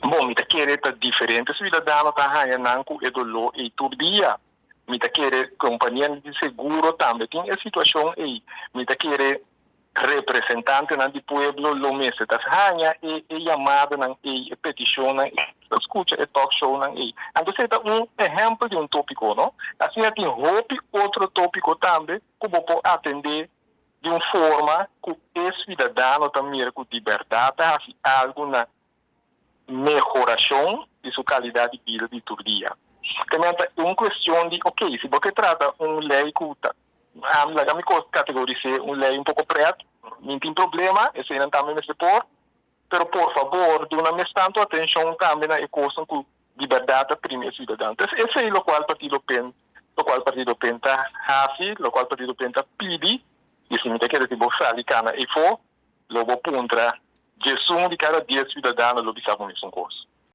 Bon, mi ta kere ta diferente siudadano ta haña nan ku e doló ei tur dia. Mi ta kere kompanianan di seguro tambe tin e situashon ei. Mi ta kere representantenan di pueblo lo mester ta haña e e yamadanan ei, e petishonnan ei, ta skucha e talk shownan ei. Anto esei ta un ehèmpel di un tópiko, no? Asina tin hopi otro tópiko tambe ku bo por atendé di un forma ku e siudadano ta mira ku di bèrdat ta hasi algu na mehorashon di su kalidat di bida di tur dia. También ta un kuestion di, ok, si bo ke trata un lei ku ta, laga mi kategoris'é un lei un poko prèt, mi tin problema, eseinan tambe mester por, pero por fabor duna mes tantu atenshon tambe na e kosnan ku di bèrdat ta primi e siudadano. Entonces esei lokual Partido pen, lokual Partido pen ta hasi, lokual Partido pen ta pidi, i si mi ta kere si bo sali kana efó, lo bo puntra 11 di kada 10 siudadano lo bisa bo mesun kos.